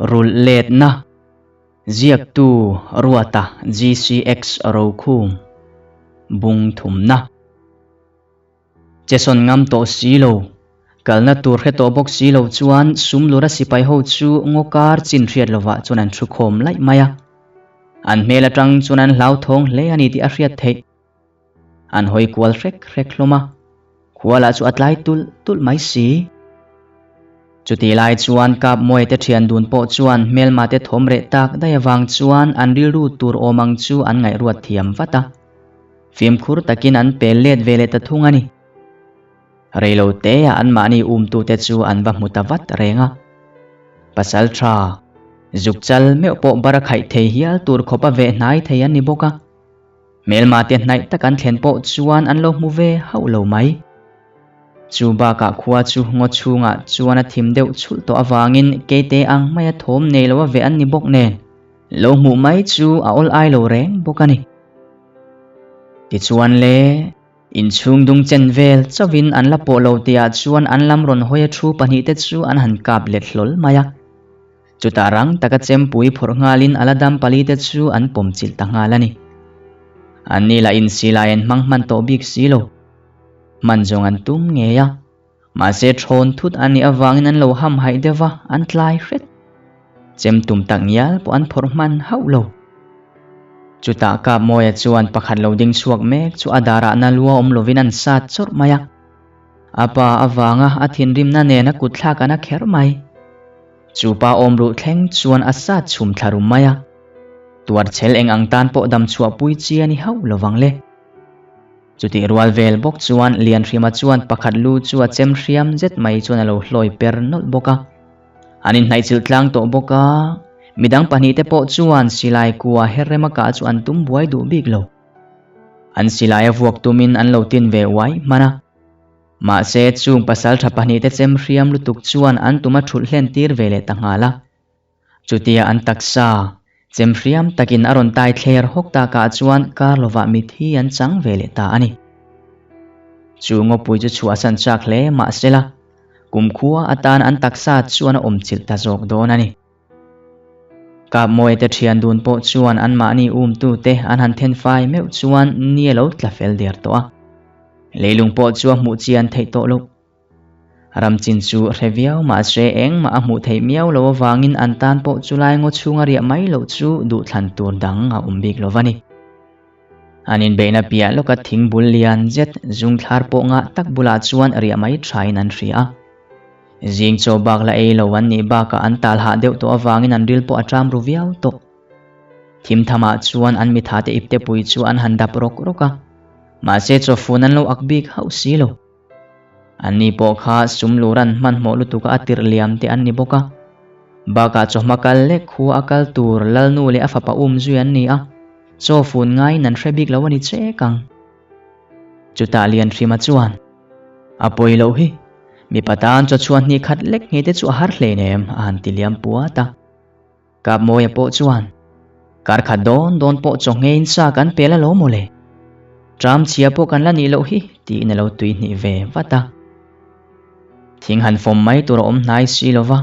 Rulh letna, Ziaktu Ruata GCX Rokhum, Bung thumna. Chesawn ngam tawh si lo, kalna tur hre tawh bawk si lo chuan Sumlura sipai ho chu ngaw kar chin hriat lovah chuan an thu khawm laih mai a. An hmel atang chuan an hlauthawng hle a ni tih a hriat theih. An hawi kual hrek hrek hlawm a, khua lah chu a tlai tulh tulh mai si. Chutih lai chuan Kapmawia te thian dun pawh chuan hmelma te thawm reh tak daih avang chuan an rilru tur awm ang chu an ngaihruat thiam vat a. Fimkhur takin an pel let ve leh ta thung a ni. Reilo teah anmahni umtute chu an va hmu ta vat reng a. Pasal tha, zuk chal meuh pawh bar a khaih thei hial tur khawp a veh hnai thei an ni bawk a. Hmelma te hnaih tak an thlen pawh chuan an lo hmu ve hauh lo mai. Chu bakah khua chu ngaw chhungah chuan a thim deuh chhulh tawh avangin keite ang maia thawm nei lo a veh an ni bawk nen, lo hmuh mai chu a awl ai lo reng bawk a ni. Tichuan le, inchhung dung chen vel chauhin an la pawh lo tihah chuan an lam rawn hawi a thu pahnihte chu an han kap let hlawl mai a. Chutah rang taka chempui phawrh nghalin a la dam palite chu an pawm chilh ta nghal a ni. Anni lah insilai an hmang hman tawh bik si lo. Hman zawng an tum ngei a. Mahse thawn thut a nih avangin an lo hamhaih deuh a, an tlai hret. Chem tum tak ngial pawh an phawrh hman hauh lo. Chutah Kapmawia chuan pakhat lo ding chhuak mek chu a darah na lua awm lovin an sat chawrh mai a. A pa avanga a thinrimna nen a kut thlak an a kher mai. Chu pa awm ruh thleng chuan a sat chhum thla rum mai a. Tuarchhel eng ang tan pawh dam chhuahpui chi a ni hauh lovang le. Chutih rual vel bawk chuan Lianhrima chuan pakhat lu chu a chem hriam zet mai chuan a lo hlawi per nawlh bawk a. An inhnaihchilh tlang tawh bawk a, midang pahnihte pawh chuan silai kua her rema kah chu an tum buai duh bik lo. An silai a vuak tumin an lo tin ve uai hman a. Mahse chung pasaltha pahnihte chem hriam lutuk chuan an tum a thulh hlen tir ve leh ta nghal a. Chutia an taksa, chem hriam takin a rawn tai thler hawk takah chuan kar lovah mithi an chang ve leh ta a ni. Chu ngawpui chu chhuahsan chak hle mahsela, kumkhua atan an taksa chuan a awmchilh ta zawk dawn a ni. Kapmawia te thian dun pawh chuan anmahni umtute an han then fai meuh chuan ni a lo tla fel der tawh a. Leilung pawh chu a hmuh chian theih tawh loh. Ramchin chu hre viau mahse engmah a hmuh theih miau loh avangin an tan pawh chulai ngaw chhunga riah mai loh chu duhthlan tur dang a awm bik lo va ni. An inbeihna piah lawka thing bul lian zet zungthlar pawh ngah tak bulah chuan riah mai thain an hria a. Zing chaw bak la ei lo an nih bakah an tal hah deuh tawh avangin an ril pawh a ṭam ru viau tawh. Thim thamah chuan an mithate ipte pui chu an han dap rawk rawk a, mahse chawfun an lo ak bik hauh si lo. Anni pawh kha sum luran hmanhmawh lutuka a tirh liam te an ni bawk a. Bakah chawhma kal lek khua a kal tur Lalnu leh a fapa um zui an ni a, chaw fun ngaiin an hre bik lo a ni chek ang. Chutah Lianhrima chuan, A pawi loh hi, mipa tan chaw chhuan hnih khat lek nghe te chu a har hleinem a han ti liam puat a. Kapmawia pawh chuan, Kar khat dawn dawn pawh chaw ngeiin sa kan pel alawm maw le? Tram chhia pawh kan la nih loh hi, tiin a lo tui hnih ve vat a. Thing han fawm mai tur a awm hnai si lo va,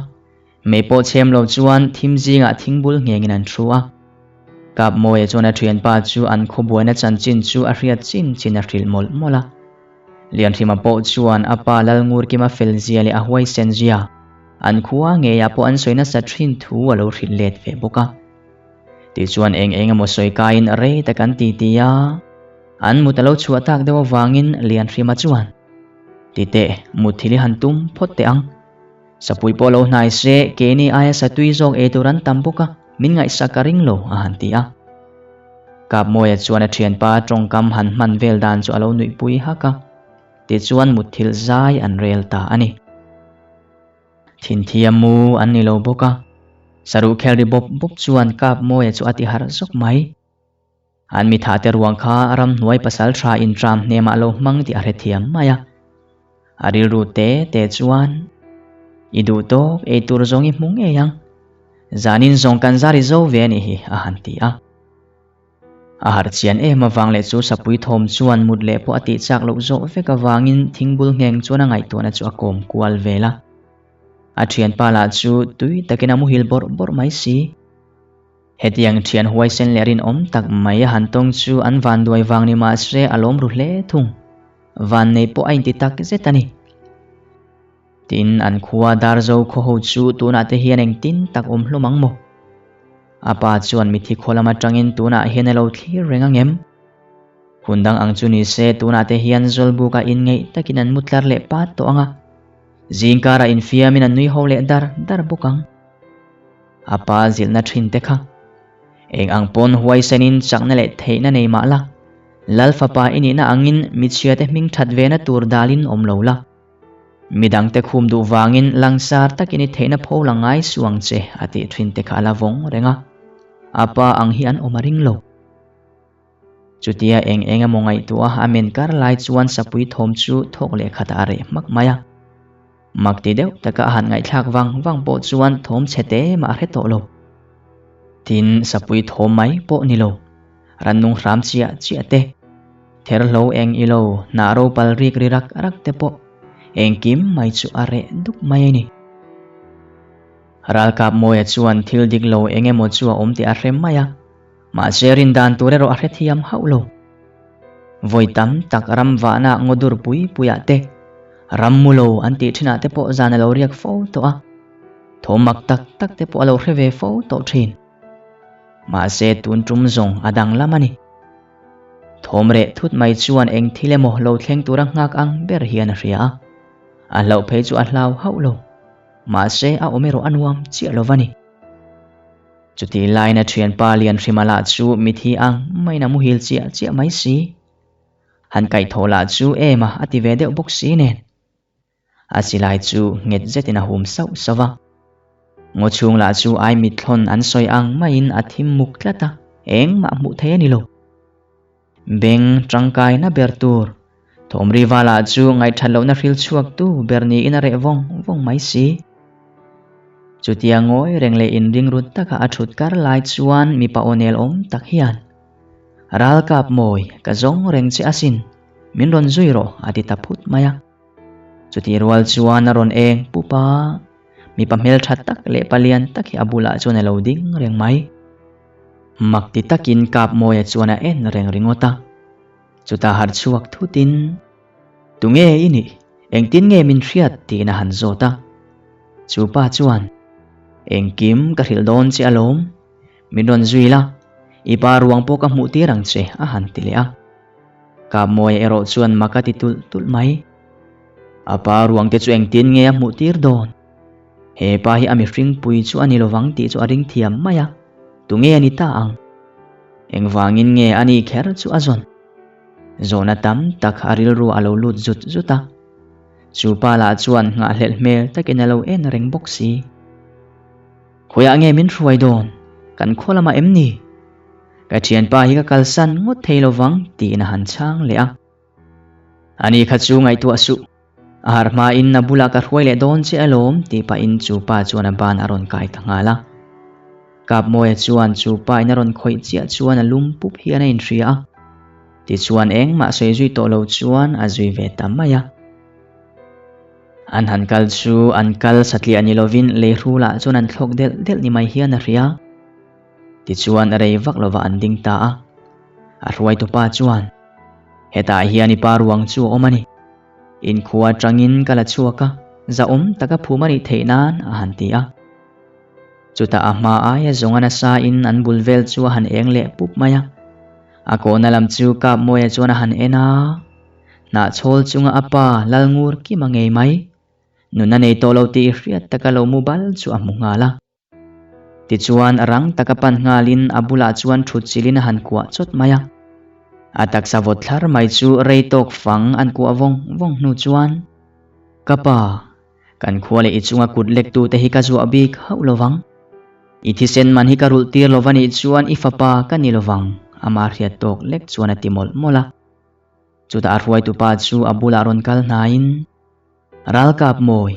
mei pawh chhem lo chuan thim zingah thing bul nghengin an thu a. Kapmawia chuan a thianpa chu an khawbuaina chanchin chu a hriat chin chin a hrilh mawlh mawlh a. Lianhrima pawh chuan a pa Lalngurkima felzia leh a huaisenzia, an khua ngeiah pawh an sawi nasa thin thu a lo hrilh let ve bawk a. Tichuan eng eng emaw sawi kaiin rei tak an ti ti a, an mut a lo chhuah tak deuh avangin Lianhrima chuan, Titeh, mutthil i han tum phawt teh ang. Sapui pawh lo hnai se, keini aia satui zawk ei tur an tam bawk a, min ngaihsak ka ring lo, a han ti a. Kapmawia chuan a thianpa tawngkam han hman vel dan chu a lo nuihpui hak a, tichuan mutthilh zai an rel ta a ni. Thinthia mu an ni lo bawk a, saruh khel ri bawp bawp chuan Kapmawia chu a ti harh zawk mai. An mitha te ruang kha ramhnuai pasal tha intram hnemah lo hmang tih a hrethiam mai a. A rilru te te chuan, I duh tawk ei tur zawng i hmu ngei ang. Zanin zawng kan zar i zo ve a nih hi, a han ti a. A harh chian em avang leh chu sapui thawm chuan mut leh pawh a tih chak loh zawh vek avangin thingbul ngheng chuan a ngaihtuahna chu a kawm kual vel a. A thianpa lah chu tui takin a muhil bawrh bawrh mai si. Hetiang thian huaisen leh rinawm tak mai a han tawng chu an vanduai vang ni mahse a lawm ru hle thung. Vannei pawh a inti tak zet a ni. Tin, an khua Darzo khaw ho chu tunah te hian engtin tak awm hlawm ang maw? A pa chuan mithi khaw lam atangin tunah hian a lo thlir reng ang em? Hun dang ang chu ni se tunah te hian Zawlbuka inngeih takin an mu tlar leh pat tawh ang a. Zingkarah infiamin an nui ho leh dar dar bawk ang. A pa zilhna thin te kha. Eng ang pawn huaisenin chakna leh theihna nei mah la, Lal fapa i nihna angin michhiate hming that vena tur dalin awm lo la. Midangte khum duh vangin langsar takin i theihna pho la ngai suh ang che a tih thin te kha a la vawng reng a. A pa ang hi an awm a ring lo. Chutia eng eng emaw ngaihtuah a men kar lai chuan sapui thawm chu thawk leh khatah a reh hmak mai a. Mak ti deuh taka a han ngaihthlak vang vang pawh chuan thawm chhe te mah a hre tawh lo. Tin, sapui thawm mai pawh ni lo, rannung hram chiah chiah te, therhlo eng ilo, hnah ro pal rik ri rak rak te pawh engkim mai chu a reh dup mai a ni. Ralkap Mawia chuan thil dik lo eng emaw chu a awm tih a hre mai a. Mahse rin dan tur erawh a hrethiam hauh lo. Vawi tam tak ram vahna ngaw dur pui puiah te, ram mu lo an tih thinah te pawh zan a lo riak fo tawh a, thawm mak tak tak te pawh a lo hre ve fo tawh thin. Mahse tun tum zawng a danglam a ni. Thawm reh thut mai chuan eng thil emaw lo thleng tura nghak ang ber hian a hria a, a hlauh phei chu a hlau hauh lo. Mahse a awm erawh a nuam chiah lo va ni. Chutih laiin a thianpa Lianhrima lah chu mithi ang maiin a muhil chiah chiah mai si. Han kaihthawh lah chu em a a ti ve deuh bawk si nen. A silai chu nghet zetin a hum sauh sauh a. Ngaw chhung lah chu ai mitthlawn an sawi ang maiin a thim muk tlat a, engmah hmuh thei a ni lo. Beng tangkaina ber tur thawmri vala chu ngaihthat lohna hril chhuaktu ber niin a reh vawng vawng mai si. Chutia ngawi reng leh inring rut taka a thut kar lai chuan mipa aw nel awm tak hian, Ralkap mawi, ka zawng reng che asin, min rawn zui rawh a ti ta phut mai a. Chutih rual chuan a rawn eng pup a, mipa hmeltha tak leh palian tak hi a bulah chuan a lo ding reng mai. Mak ti takin Kapmawia chuan a en reng ringawt a. Chutah harh chhuak thutin, Tunge i nih? Engtin nge min hriat? tiin a han zawt a. Chu pa chuan, Engkim ka hrilh dawn che alawm. Min rawn zui la, i pa ruang pawh ka hmuh tir ang che, a han ti leh a. Kapmawia erawh chuan mak a ti tulh tulh mai. A pa ruang te chu engtin nge a hmuh tir dawn? He pa hi a mihring pui chu a ni lovang tih chu a ring thiam mai a, tunge a ni ta ang? Engvangin nge a ni kher chu a zawn? Zawhna tam tak a rilru a lo lut zut zut a. Chu pa lah chuan nghahhlelh hmel takin a lo en reng bawk si. Khawiah nge min hruai dawn? Kan khaw lamah em ni? Ka thianpa hi ka kalsan ngawt thei lovang tiin a han chhang leh a. Ani kha chu ngaihtuah suh. A harh hmain a bulah ka hruai leh dawn che alawm tih pahin chu pa chuan a ban a rawn kai ta nghal a. Kapmawia chuan chu pa in a rawn khawih chiah chuan a lum pup hian a inhria a. Tichuan engmah sawi zui tawh lo chuan a zui ve ta mai a. An han kal chu an kal satliah ni lovin leihrulah chuan an thlawk delh delh ni mai hian a hria. Tichuan rei vak lovah an ding ta a. A hruaitupa chuan, Hetah hian i pa ruang chu a awm a ni. Inkhua atangin ka la chhuak a, zahawm taka phum a nih theih nan a han ti a. Chutah a hma aia zawng a nasa in an bul vel chu a han eng leh pup mai a. A kawhna lam chu Kapmawia chuan a han en a, hnahchhawl chunga a pa Lalngur Kima ngei mai, nuna nei tawh lo tih hriat taka lo mu bal chu a hmu nghal a. Tichuan rang taka pan nghalin a bulah chuan thut chilin a han kuah chawt mai a. A taksa vawt thlar mai chu rei tawk fang an kuah vawng vawng hnu chuan, Ka pa, kan khua leh i chunga kut lektute hi ka zuah bik hauh lovang. I thisen man hi ka rulh tir lova nih chuan i fapa ka ni lovang, ama hriat tawk lek chuan a ti mawlh mawlh a. Chutah a hruaitupa chu a bulah rawn kal hnaiin, Ralkap mawi,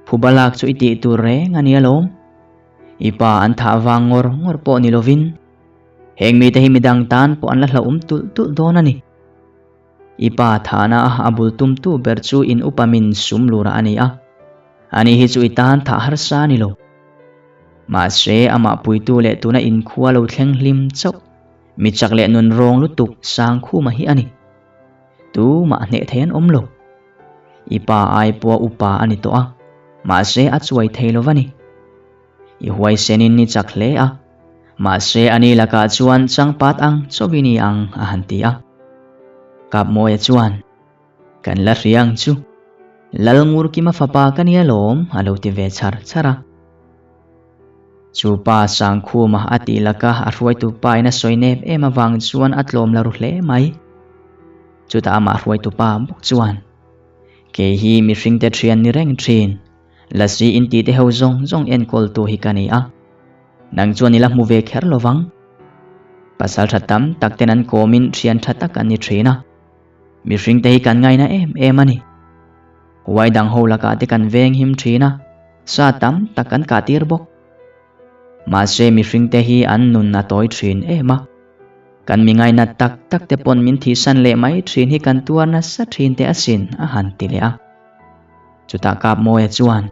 phuba lak chu i tih tur reng a ni alawm. I pa an thah vang ngawr ngawr pawh ni lovin, heng mite hi midang tan pawh an la hlauhawm tulh tulh dawn a ni. I pa thahna a a bul tumtu ber chu in upa min sum lura a ni a. Ani hi chu i tan thah harsa a ni lo. Mahse, amah puitu leh tuna inkhua lo thleng hlim chauh, mi chak leh nun rawng lutuk Sangkhuma hi a ni. Tumah hneh thei an awm lo. I pa ai pawha upa a ni tawh a, mahse a chuai thei lo va ni. I huaisenin i chak hle a, mahse ani lakah chuan changpat ang chauhin i ang a han ti a. Kapmawia chuan, Kan la hria ang chu, Lalngurkima fapa ka nia lawm a lo ti ve char char a. Chu pa Sangkhuma a tih laka a hruaitu pa in a sawi nep em avang chuan a tlawm la ru hle mai. Chutah amah hruaitu pa bawk chuan, Kei hi mihringte thian ni reng thin, Lasi inti te ho zawng zawng enkawltu hi ka ni a. Nang chuan i la hmu ve kher lo vang. Pasal tha tam tak ten an kawmin thian tha tak an ni thin a. Mihringte hi kan ngaina em em a ni. Huai dang ho lakah te kan veng him thin a, sa tam tak kan kah tir bawk. Mahse mihringte hi an nun a tawi thin em a. Kan mi ngaina tak tak te pawn min thihsan leh mai thin hi kan tuar nasa thin teh asin a han ti leh a. Chutah Kapmawia chuan,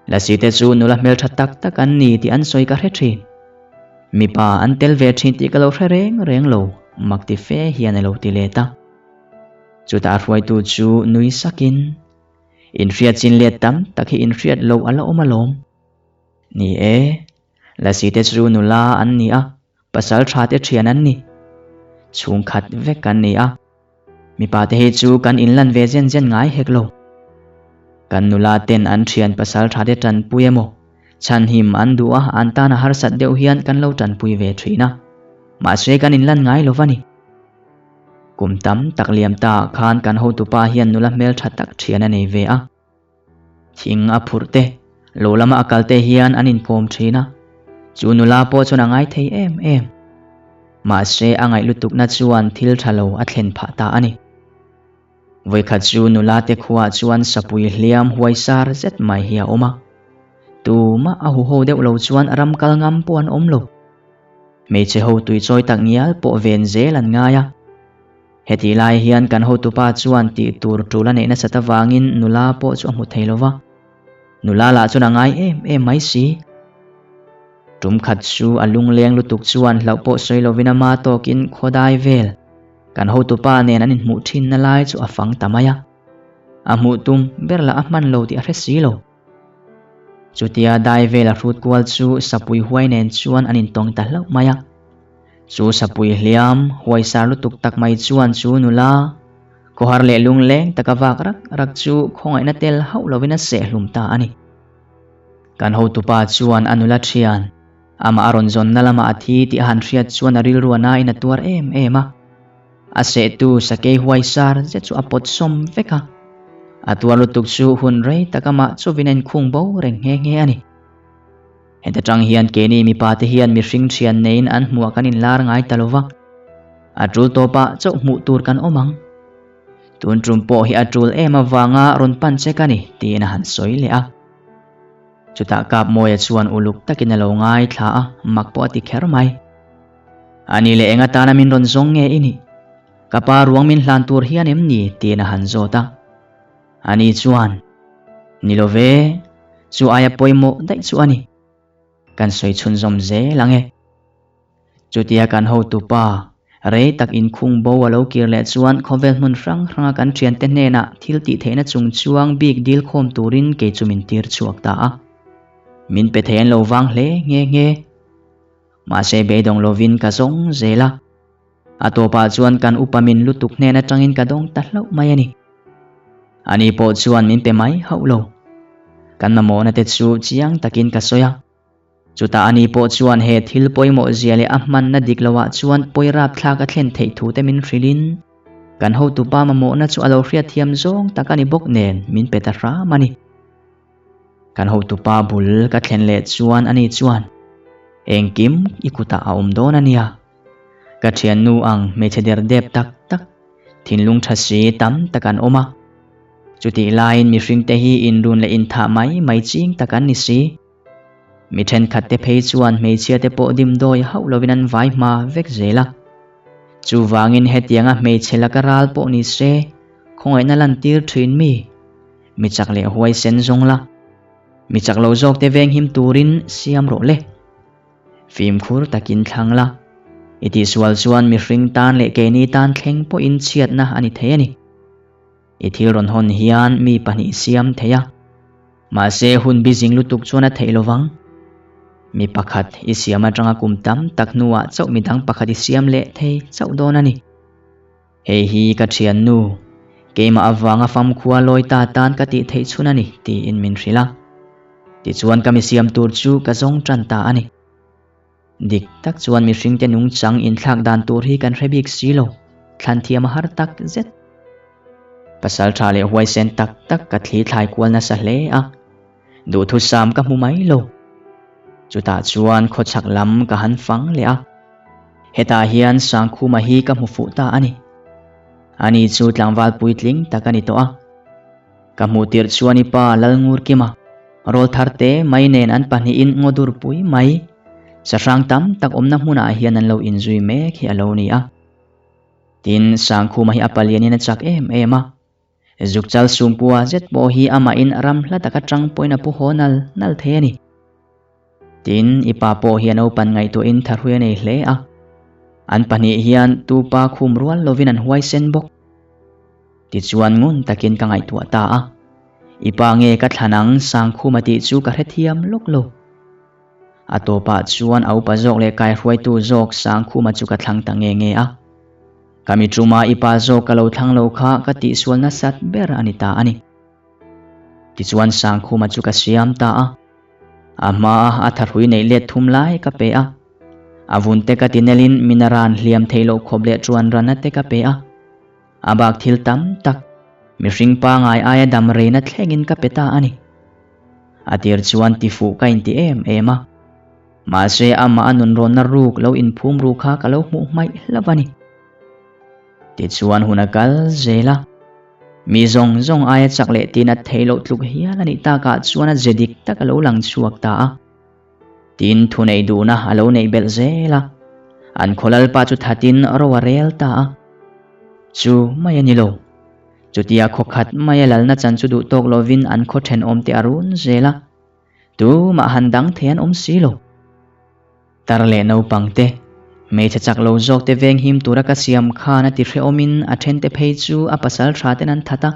Lasi te chu nula hmeltha tak tak an ni tih an sawi ka hre thin. Mipa an tel ve thin tih ka lo hre reng reng lo, mak ti fe hian a lo ti let a. Chutah a hruaitu chu nui sakin, Inhriat chin let tam tak hi inhriat loh a la awm alawm. Ni e, Lasi te chu nula an ni a, pasal tha te thian an ni. Chhungkhat vek an ni a. Mipa te hi chu kan inlan ve zen zen ngai hek lo. Kan nula ten an thian pasal tha te tanpui emaw, chhanhim an duh a, an tan a harsat deuh hian kan lo tanpui ve thin a. Mahse kan inlan ngai lo va ni. Kum tam tak liam ta ah khan kan hotupa hian nula hmeltha tak thian a nei ve a. Thing a phurh te, lo lama a kal te hian an inkawm thin a, chu nula pawh chuan a ngai thei em em. Mahse a ngaih lutukna chuan thil tha lo a thlen phah ta a ni. Vawikhat chu nula te khuaah chuan sapui hliam huaisar zet mai hi a awm a. Tumah a huho deuh lo chuan ram kal ngam pawh an awm lo. Hmeichhe ho tuichawi tak ngial pawh ven zel an ngai a. Hetih lai hian kan hotupa chuan tih tur tul a neih nasat avangin nula pawh chu a hmu thei lo va. Nula lah chuan a ngai em em mai si. Tum khat chu a lungleng lutuk chuan hlauh pawh sawi lovin ama tawkin khawdai vel kan hotupa nen an inhmuh thinna lai chu a fang ta mai a. A hmuh tum ber lah a hman lo tih a hre si lo. Chutia dai vel a hrut kual chu sapui huai nen chuan an intawng ta hlauh mai a. Chu sapui hliam huaisar lutuk tak mai chuan chu nula khawhar leh lungleng taka vak rak rak chu khawngaihna tel hauh lovin a seh hlum ta a ni. Kan hotupa chuan a nula thian, amah a rawn zawnna lamah a thi tih a han hriat chuan a rilru a nain a tuar em em a. A sehtu sakei huaisar zet chu a pawt sawm vek a. A tuar lutuk chu hun rei tak amah chuvin a inkhung bo reng nghe nghe a ni. Heta tang hian keini mipa te hian mihring thian neiin an hmuah kan inlar ngai ta lova, a tul tawpah chauh hmuh tur kan awm ang. Tun tum pawh hi a tul em avanga rawn pan che ka ni tiin a han sawi leh a. Chutah Kapmawia chuan uluk takin a lo ngaithla a, mak pawh a ti kher mai. Ani leh eng atana min rawn zawng nge i nih? Ka pa ruang min hlan tur hian em ni? tiin a han zawt a. Ani chuan, Ni lo ve, chu aia pawimawh daih chu a ni. Kan sawi chhunzawm zel ang e. Chutia kan hotupa, rei tak inkhung bo a lo kir leh chuan khawvel hmun hrang hranga kan thiante hnenah thil tih theihna chung chuang bik dil khawm turin kei chu min tir chhuak ta a. Min pe thei an lo vang hle nghe nghe. Mahse beidawng lovin ka zawng zel a. A tawpah chuan kan upa min lutuk hnen atangin ka dawng ta hlauh mai a ni. Ani pawh chuan min pe mai hauh lo. Kan mamawhna te chu chiang takin ka sawi a. Chutah ani pawh chuan he thil pawimawh zia leh a hmanna dik loah chuan pawi rapthlak a thlen theih thu te min hrilhin kan hotupa mamawhna chu a lo hriatthiam zawng tak a ni bawk nen min pe ta hram a ni. Kan hotupa bul ka thlen leh chuan ani chuan engkim i kutah a awm dawn a nia. Ka thiannu ang hmeichhe der dep tak tak, thinlung tha si tam tak an awm a. Chutih laiin mihringte hi inrun leh inthah mai mai ching tak an ni si. Mi thenkhat te phei chuan hmeichhia te pawh dimdawi hauh lovin an vai hma vek zel a. Chuvangin hetianga hmeichhe laka ral pawh ni se, khawngaihna lantir thin mi, mi chak leh huaisen zawng la. Mi chak lo zawk te veng him turin siam rawh le. Fimkhur takin thlang la. I tihsual chuan mihring tan leh keini tan thleng pawhin chhiatna a ni thei a ni. I thil rawn hawn hian mi pahnih siam thei a. Mahse hun bizing lutuk chuan a theih lovang. Mi pakhat i siam atanga kum tam tak hnuah chauh midang pakhat i siam leh thei chauh dawn a ni. Hei hi ka thiannu, keimah avanga famkhua lawi ta tan ka tih theih chhun a ni tiin min hrilh a. Tichuan ka mi siam tur chu ka zawng tan ta a ni. Dik tak chuan mihringte nungchang inthlak dan tur hi kan hre bik si lo, thlan thiam a har tak zet. Pasal tha leh huaisen tak tak ka thli thlai kual nasa hle a, duhthusam ka hmu mai lo. Chutah chuan khawchhak lam ka han fang leh a, hetah hian Sangkhuma hi ka hmu fuh ta a ni. Ani chu tlangval puitling tak a ni tawh a. Ka hmuh tirh chuan i pa Lalngurkima, rawl thar te mai nen an pahnihin ngaw dur pui mai, sahrang tam tak awmna hmunah hian an lo inzui mek hi a lo ni a. Tin, Sangkhuma hi a palianin a chak em em a. Zukchal Sungpua zet pawh hi amahin ram hla taka tang pawhin a pu haw nal nal thei a ni. Tin, i pa pawh hi a naupan ngaihtuahin thahrui a nei hle a. An pahnih hian tu pa khum rual lovin an huaisen bawk. Tichuan ngun takin ka ngaihtuah ta a. I pa nge ka thlan ang Sangkhuma tih chu ka hrethiam lawk lo. A tawpah chuan a upa zawk leh kaihruaitu zawk Sangkhuma chu ka thlang ta nge nge a. Ka mi tuma i pa zawk ka lo thlang lo kha ka tihsual nasat ber a ni ta a ni. Tichuan Sangkhuma chu ka siam ta a. A hmaa a thahrui neih let thum lai ka pe a. A vun te ka tinelin min a ran hliam theih loh khawp leh chuan rana te ka pe a. A bak thil tam tak, mihring pangai aia dam reina thlengin ka pe ta a ni. A tir chuan tifuh ka inti em em a. Mahse amah a nunrawnna ruk lo inphum ru kha ka lo hmuh hmaih hlauh a ni. Tichuan hun a kal zel a. Mi zawng zawng aia chak leh tin a theih loh tluk hial a nih takah chuan a ze dik tak a lo lang chhuak ta a. Tin, thuneih duhna a lo neih belh zel a. An khaw lalpa chu thatin ro a rel ta a. Chu mai a ni lo. Chutia khaw khat maia lalna chan chu duh tawk lovin an khaw thenawmte a run zel a. Tumah han dang thei an awm si lo. Tar leh naupang te, hmeichhe chak lo zawk te veng him tura ka siam khan a ti hrehawmin a then te phei chu a pasal tha ten an that a.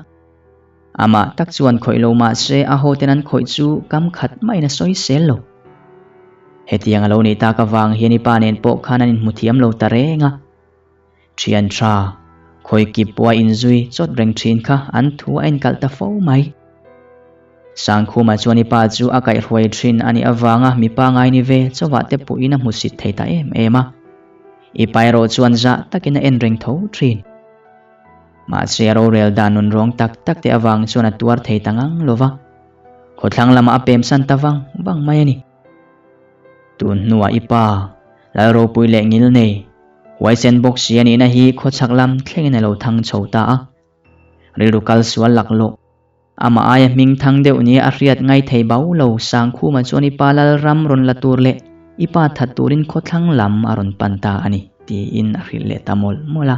Amah tak chuan khawih lo mah se a haw ten an khawih chu kam khat maiin a sawi sel lo. Hetiang a lo nih tak avang hian i pa nen pawh khan an inhmu thiam lo ta reng a. Thian tha, khawi kip pawh a inzui chawt reng thin kha an thu a inkalh ta fo mai. Sangkhuma chuan i pa chu a kaihhruai thin a nih avanga mi pangai ni ve chawah te pawhin a hmusit thei ta em em a. I pa erawh chuan zah takin a en reng tho thin. Mahse a rorel dan nun rawng tak tak te avang chuan a tuar thei ta ngang lo va. Khawthlang lamah a pemsan ta vang vang mai a ni. Tun hnuah i pa, Lalropui leh Ngilnei, huaisen bawk si a nihna hi khawchhak lam thlengin a lo thang chho ta a. Rilru kal sual laklawh. Amah aia hming thang deuh nia a hriat ngai thei bau lo Sangkhuma chuan i pa Lalram rawn la tur leh i pa that turin khawthlang lam a rawn pan ta a ni, tiin a hrilh leh ta mawlh mawlh a.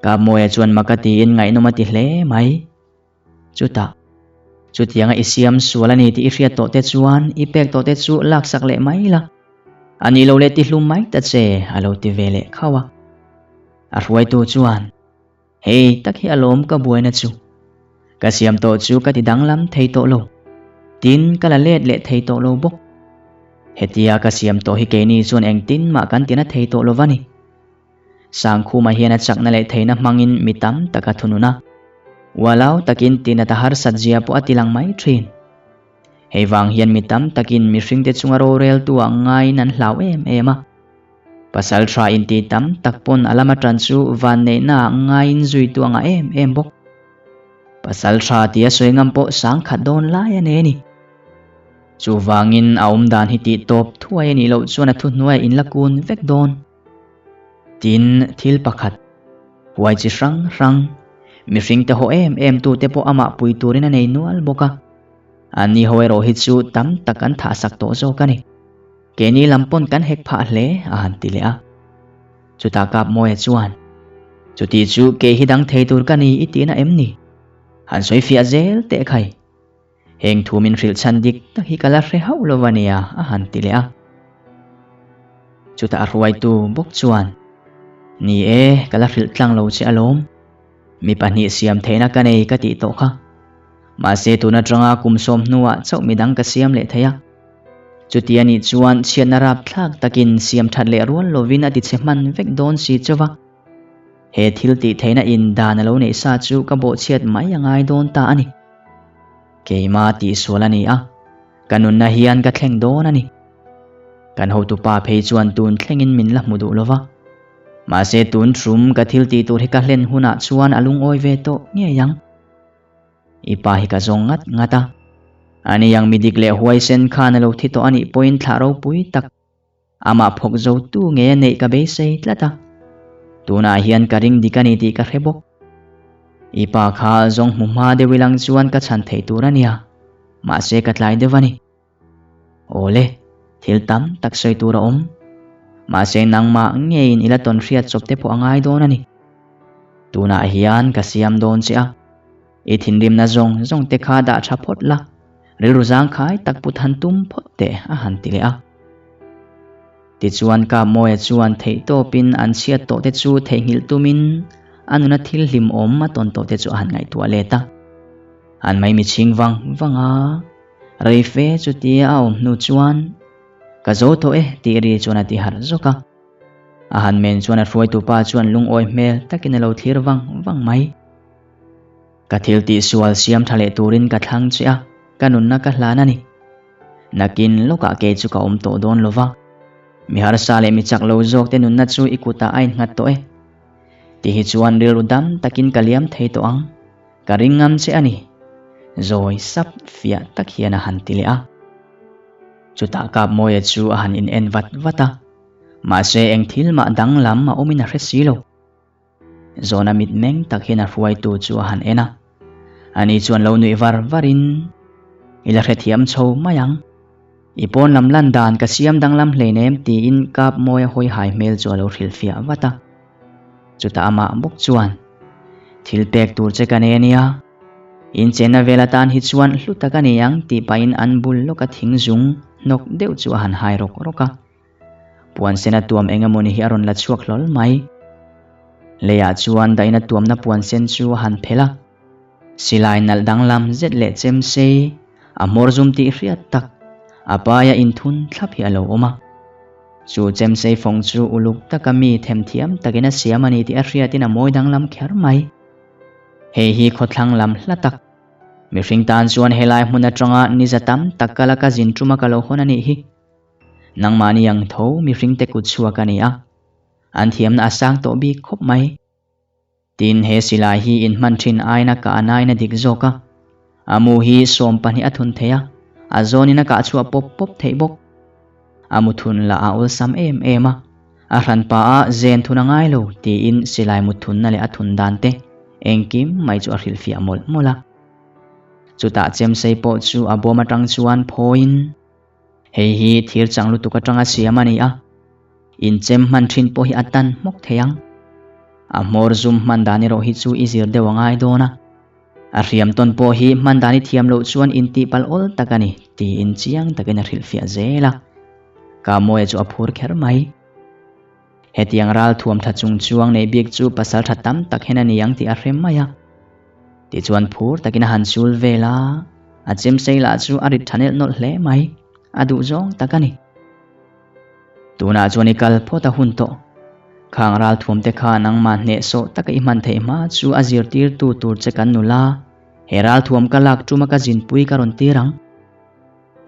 Kapmawia chuan maka tiin ngaihnawm a ti hle mai. Chutah, chutianga i siam sual a ni tih i hriat tawh te chuan i pek tawh te chu laksak leh mai la. A nih lo leh ti hlum mai ta che, a lo ti ve leh khauh a. A hruaitu chuan, Hei tak hi alawm ka buaina chu. Ka siam tawh chu ka ti danglam thei tawh lo. Tin, ka la let leh thei tawh lo bawk. Hetia ka siam tawh hi keini chuan engtin mah kan tina thei tawh lo va ni. Sangkhuma hian a chakna leh theihna hmangin mi tam tak a thunun a. Ualau takin tinat a harsat zia pawh a tilang mai thin. Hei vang hian mi tam takin mihringte chunga roreltu ah ngaiin an hlau em em a. Pasal tha inti tam tak pawn a lama tan chu vanneihna ah ngaiin zuitu a ngah em em bawk. Pasal tha tia sawi ngam pawh sangkhat dawn lai a nei a ni. Chuvangin a awmdan hi tih tawp thuai a nih loh chuan a thuhnuaiah in la kun vek dawn. Tin, thil pakhat, huai chi hrang hrang, mihring te haw em em tu te pawh amah pui turin a nei nual bawk a. Anni ho erawh hi chu tam tak an thahsak tawh zawk a ni. Keini lam pawn kan hek phah hle a han ti leh a. Chutah Kapmawia chuan, Chuti chu kei hi dang thei tur ka ni i tihna em ni? Han sawi fiah zel teh khai. Heng thu min hrilh chhan dik tak hi ka la hre hauh lo a nia, a han ti leh a. Chutah a hruaitu bawk chuan, Ni e, ka la hrilh tlang lo che alawm. Mi pahnih siam theihna ka nei ka tih tawh kha. Mahse tun atanga kum sawm hnuah chauh midang ka siam leh thei a. Chuti a nih chuan chhiatna rapthlak takin siam that leh rual lovin a ti chhe hman vek dawn si chauh va. He thil tih theihna in dan a lo neih sa chu ka bawhchhiat mai a ngai dawn ta a ni. Keima tihsual a ni a, ka nunna hian ka thleng dawn a ni. Kan hotupa phei chuan tun thlengin min la hmu duh lo va. Mahse tun thum ka thil tih tur hi ka hlen hunah chuan a lungawi ve tawh ngei ang. I pa hi ka zawng ngat ngat a. Ani ang mi dik leh huaisen khan a lo thi tawh a nih pawhin thlah ropui tak amah phawk zo tu ngei a neih ka beisei tlat a. Tunah hian ka ring dik a ni tih ka hre bawk. I pa kha zawng hmu hma deuh ilang chuan ka chhan theih tur a nia. Mahse ka tlai deuh a ni. Awle, thil tam tak sawi tur a awm. Mahse nangmah ngeiin i la tawn hriat chawp te pawh a ngai dawn a ni. Tunah hian ka siam dawn che a, i thinrimna zawng zawng te kha dah tha phawt la, rilru zangkhai tak put han tum phawt teh a han ti leh a. Tichuan Kapmawia chuan theihtawpin an chhiat tawh te chu theihnghilh tumin a nuna thil hlimawm a tawn tawh te chu a han ngaihtuah let a. An maimi chhing vang vang a. Rei fe chutia a awm hnu chuan, Ka zo tawh e tih ri chuan a ti harh zawk a. A han men chuan a hruaitupa chuan lungawi hmel takin a lo thlir vang vang mai. Ka thil tihsual siam tha leh turin ka thlang che a, ka nunna ka hlan a ni. Nakin lawkah kei chu ka awm tawh dawn lo va. Mi harsa leh mi chak lo zawk te nunna chu i kutah a innghat tawh e. Ti hi chuan rilru dam takin ka liam thei tawh ang. Ka ring ngam che a ni. Zawi sap fiah tak hian a han ti leh a. Chutah Kapmawia chu a han in en vat vat a. Mahse eng thil mah danglam a awmin a hre si lo. Zawna mitmeng tak hian a hruaitu chu a han en a. Ani chuan lo nuih var varin, I la hrethiam chho mai ang. I pawn lam lan dan ka siam danglam hleinem tiin Kapmawia hawi hai hmel chu a lo hrilhfiah vat a. Chutah amah bawk chuan, Thil pek tur che ka nei a nia, inchenna vel atan hi chuan hlu tak a ni ang tih pahin an bul lawka thing zung hnawk deuh chu a han hai rawk rawk a. Puan sen a tuam eng emawni hi a rawn la chhuak hlawl mai. Leiah chuan dahin a tuamna puan sen chu a han phelh a. Silai nalh danglam zet leh chem sei, a hmawr zum tih hriat tak, a paia inthun thlap hi a lo awm a. Chu chem sei fawng chu uluk taka mi themthiam takin a siam a ni tih a hriatin a mawi danglam kher mai. Hei hi khawthlang lam hla tak. Mihring tan chuan helai hmun atanga niza tam tak kala ka zin tuma ka lo hawn a nih hi. Nangmahni ang tho mihringte kut chhuak a ni a, an thiamna a sang tawh bik khawp mai. Tin, he silai hi inhman thin aina kah a nain a dik zawk a. A mu hi 12 a thun thei a, a zawnin a kah chhuah pawp pawp theih bawk. A mu thun lah a awlsam em em a, a hranpa a zen thun a ngai lo tiin silai mu thunna leh a thun dan te engkim mai chu a hrilhfiah mawlh mawlh a. Chutah chemsei pawh chu a bawm atang chuan phawiin, Hei hi thir chang lutuk atanga siam a ni a, inchem hman thin pawh hi a tan hmawk thei ang. A hmawr zum hman dan erawh hi chu i zir deuh a ngai dawn a. A hriam tawn pawh hi hman dan i thiam loh chuan intihpalh awl tak a ni tiin chiang takin a hrilhfiah zel a. Kamawia chu a phur kher mai. Hetiang ral thuam tha chung chuang nei bik chu pasal tha tam tak hian a ni ang tih a hre mai a. Tichuan phur takin a han sul vel a, a chemsei lah chu a rit tha nelh nawlh hle mai, a duh zawng tak a ni. Tunah chuan i kal phawt a hun tawh. Khang ral thuam te kha nangmah hnehsawh taka i hman theih hma chu a zirtirtu tur che kan nula, he ral thuam ka lak tuma ka zinpui ka rawn tir ang.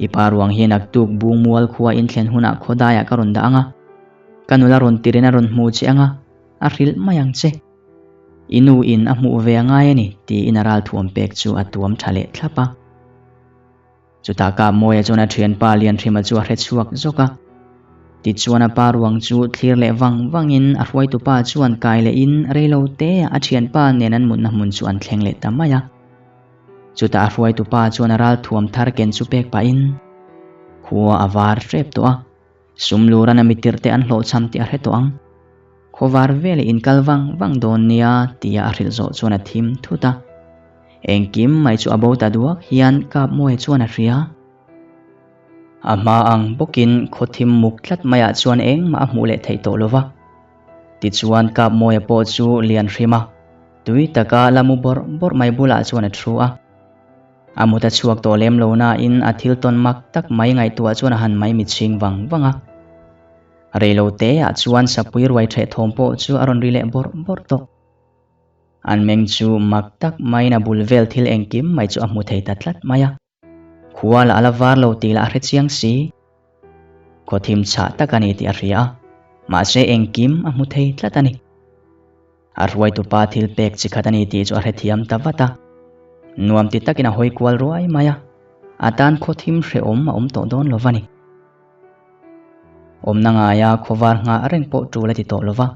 I pa ruang hi naktuk bung mual khua in thlen hunah khawdaiah ka rawn dah ang a, ka nula rawn tirin a rawn hmu che ang a, a hrilh mai ang che. I nu in a hmuh ve a ngai a ni, tiin a ralthuam pek chu a tuam tha leh thlap a. Chutah Kapmawia chuan a thianpa Lianhrima chu a hre chhuak zawk a. Tichuan a pa ruang chu thlir leh vang vangin a hruaitupa chuan kai lehin reilo te a thianpa nen an mutna hmun chu an thleng leh ta mai a. Chutah a hruaitupa chuan a ralthuam thar ken chu pek pahin khua a var hrep tawh a, sum luran a mitirh te an hlawhchham tih a hre tawh ang. Khaw var veleh in kal vang vang dawn nia tia a hrilh zawh chuan a thim thut a. Engkim mai chu a bo ta duak hian Kapmawia chuan a hria. A hma ang bawkin khawthim muk tlat maiah chuan engmah a hmuh leh theih tawh lo va. Tichuan Kapmawia pawh chu lian hrim a, tui taka la mu bawrh bawrh mai bulah chuan a thu a. A mut a chhuak tawh lem lo nain a thil tawn mak tak mai ngaihtuah chuan a han maimichhing vang vang a. Reilo teah chuan sapui ruai ṭheh thawm pawh chu a rawn ri leh bawrh bawrh tawh. An meng chu mak tak maiin a bul vel thil engkim mai chu a hmu thei ta tlat mai a. Khua lah a la var lo tih lah a hre chiang si. Khaw thim chhah tak a ni tih a hria a, mahse engkim a hmu thei tlat a ni. A hruaitupa thil pek chi khat a ni tih chu a hrethiam ta vat a. Nuam ti takin a hawi kual ruai mai a, a tan khaw thim hrehawm a awm tawh dawn lo va ni. Awmna ngaia khawvar nghah reng pawh tul a ti tawh lo va.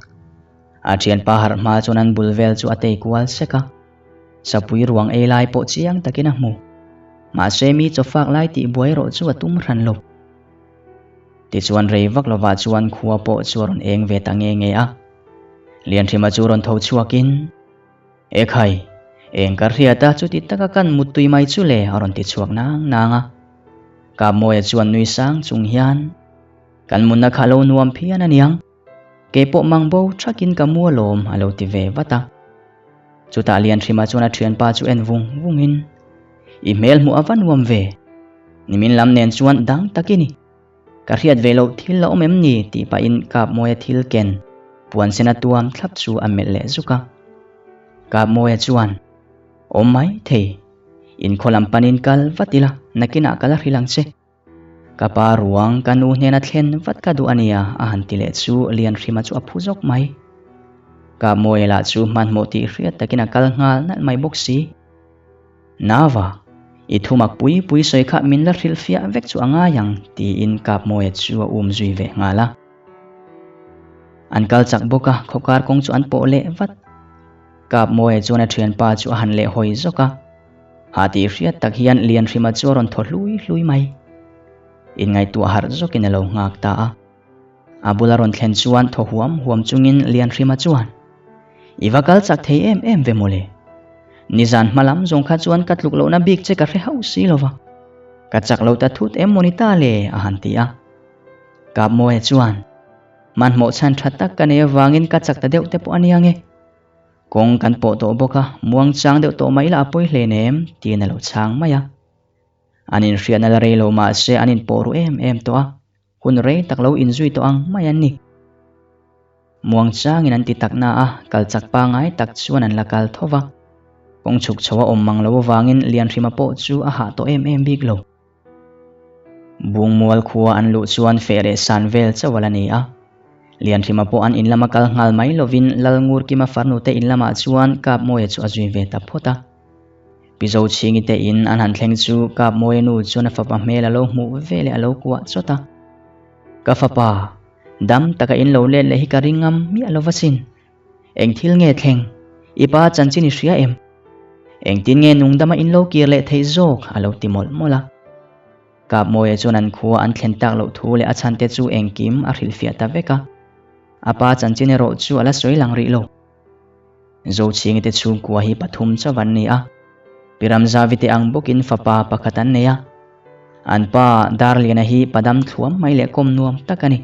A thianpa harh hma chuan an bul vel chu a tei kual sek a. Sapui ruang ei lai pawh chiang takin a hmu. Mahse mi chawfak lai tih buai erawh chu a tum hran lo. Tichuan rei vak lovah chuan khua pawh chu a rawn eng ve ta nge nge a. Lianhrima chu rawn tho chhuakin, Ekhai, eng ka hriat a chuti taka kan muttui mai chu le a rawn ti chhuak nang nang a. Kapmawia chuan nui sang chung hian, Kan munna kha lo nuam phian aniang, keipawh mang bo thakin ka mu alawm a lo ti ve vat a. Chutah Lianhrima chuan a thianpa chu en vung vungin, I hmel hmuh a va nuam ve, nimin lam nen chuan dang tak i ni. Ka hriat ve loh thil a awm em ni tih pahin Kapmawia thil ken puan sen a tuam thlap chu a melh leh zuk a. Kapmawia chuan, Awm mai thei, inkhaw lam panin kal vat ila, nakinah ka la hrilh ang che. Ka pa ruang ka nu hnena thlen vat ka duh a nia a han ti leh chu Lianhrima chu a phu zawk mai. Kapmawia lah chu hmanhmawh tih hriat takin a kal nghal nalh mai bawk si. Nava, i thumak pui pui sawi kha min la hrilh fiah vek chu a ngai ang, tiin Kapmawia chu a um zui ve nghal a. An kal chak bawk a, khawkar kawng chu an pawh leh vat. Kapmawia chuan a thianpa chu a han leh hawi zawk a. Ha tih hriat tak hian Lianhrima chu a rawn thaw hlui hlui mai. Inngaihtuah harh zawkin a lo nghak ta a. A bula rawn thlen chuan thaw huam huam chungin Lianhrima chuan, I va kal chak thei em em ve mawle. Nizan hma lam zawng kha chuan ka tluk lohna bik che ka hre hauh si lova. Ka chak lo ta thut em mawni ta le a han ti a. Kapmawia chuan, Hmanhmawh chhan tha tak ka nei avangin ka chak ta deuh te pawh a nia nge. Kawng kan pawh tawh bawk a, muangchang deuh tawh mai lah a pawi hlen em? tiin a lo chhang mai a. An inhriatna la rei lo mahse an inpawh ru em em tawh a. Hun rei tak lo inzui tawh ang mai an ni. Muangchangin an ti tak na a, kal chak pangai tak chuan an la kal tho va. Kawng chhuk chho a awm mang lo avangin Lianhrima pawh chu a hah tawh em em bik lo. Bungmual khua an luh chuan feh leh san vel chauh a la ni a. Lianhrima pawh an in lama kal nghal mai lovin Lalngurkima farnute in lamah chuan Kapmawia chu a zui ve ta phawt a. Pi Zochhingi te in an han thleng chu Kapmawia nu chuan a fapa hmel a lo hmuh ve leh a lo kuah chawt a. Ka fapa, dam taka in lo let leh hi ka ring ngam miah lo va sin. Eng thil nge thleng? I pa chanchin i hria em? Engtin nge nungdama in lo kir leh theih zawk? a lo ti mawlh mawlh a. Kapmawia chuan an khua an thlen tak loh thu leh a chhante chu engkim a hrilhfiah ta vek a. A pa chanchin erawh chu a la sawi lang rih lo. Zochhingi te chhungkua hi pathum chauh an ni a, Pi Ramzavi te ang bawkin fapa pakhat an nei a. An pa Darliana hi padam thluam mai leh kawm nuam tak a ni.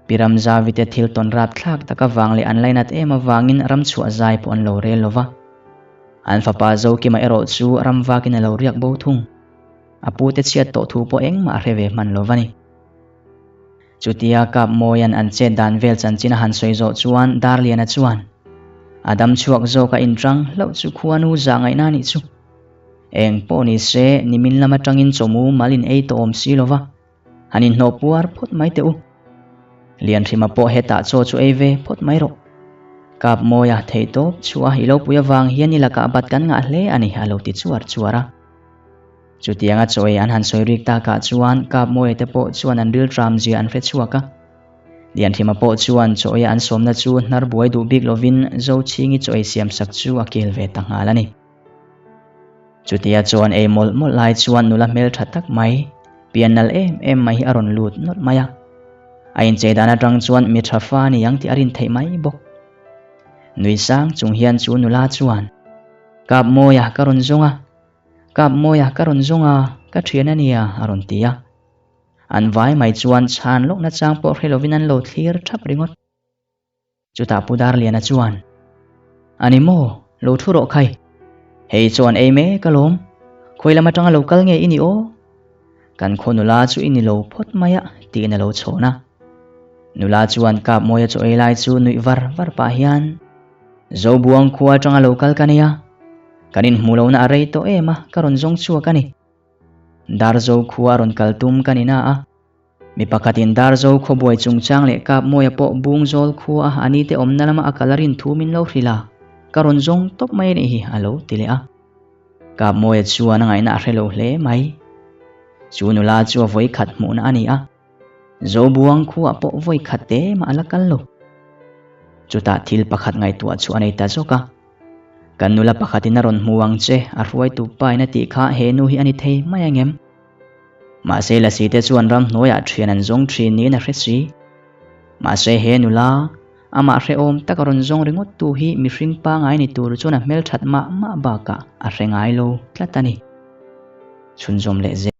Pi Ramzavi te thil tawn rap thlak tak avang leh an lainat em avangin ram chhuah zai pawh an lo rel lo va. An fapa Zokima erawh chu ram vakin a lo riak bo thung. A pute chhiat tawh thu pawh engmah a hre ve hman lo va ni. Chutia Kapmawia'n an chet dan vel chanchin a han sawi zawh chuan Darliana chuan, A dam chhuak zawk a inṭang hlauh chu khuanu zah ngaihna a nih chu. Eng pawh ni se, nimin lam aṭangin chawmu mal in ei tawh awm si lo va, han inhnawh puar phawt mai teh u. Lianhrima pawh hetah chaw chu ei ve phawt mai rawh. Kapmawia theihtawp chhuah i lo pui avang hian i lakah bat kan ngah hle a ni a lo ti chuar chuar a. Chutianga chaw ei an han sawi rik takah chuan Kapmawia te pawh chuan an rilṭam zia an hre chhuak a. Lianhrima pawh chuan chaw eia an sawmna chu hnar buai duh bik lovin Zochhingi chaw ei siamsak chu a kel ve ta nghal a ni. Chutia chuan ei mawlh mawlh lai chuan nula hmelṭha tak mai, pian nalh em em mai hi a rawn lut nawlh mai a. A inchei dan aṭang chuan mi ṭha fa ni ang tih a rin theih mai bawk. Nui sang chung hian chu nula chuan. Kapmawia ka rawn zawng a, Kapmawia ka rawn zawng a, ka thian a nia a rawn ti a. An vai mai chuan chhan lawkna chang pawh hre lovin an lo thlir thap ringawt. Chutah Pu Darliana chuan, A ni maw, lo thu rawh khai. Hei chuan ei mek alawm, khawi lam atanga lo kal nge i ni aw? Kan khaw nula chu i ni lo phawt mai a, tiin a lo chhawn a. Nula chuan Kapmawia chaw ei lai chu nuih var var pah hian, Zobuang khua atanga lo kal ka nia, kan inhmuh lohna a rei tawh em a, ka rawn zawng chhuak a ni. Darzo khua a rawn kal tum ka ni na a. Mi pakhatin Darzo khawbuai chungchang leh Kapmawia pawh Bungzawl khua a ni te awmna lama a kal a rin thu min lo hrilh a, ka rawn zawng tawp mai a nih hi a lo ti leh a. Kapmawia chuan a ngaihna a hre lo hle mai. Chu nula chu a vawi khat hmuhna a ni a, Zobuang khuaah pawh vawi khat te mah a la kal lo. Chutah thil pakhat ngaihtuah chu a nei ta zawk a, Kan nula pakhatin a rawn hmu ang che, a hruaitu pa in a tih kha he nu hi a ni thei mai angem? Mahse Lasi te chuan ramhnuaiah thian an zawng thin niin a hre si. Mahse he nula, amah hrehawm taka rawn zawng ringawt tu hi mihring pangai ni tur chuan a hmelthat mah mah bakah a hre ngai lo tlat a ni. Chhunzawm leh zel.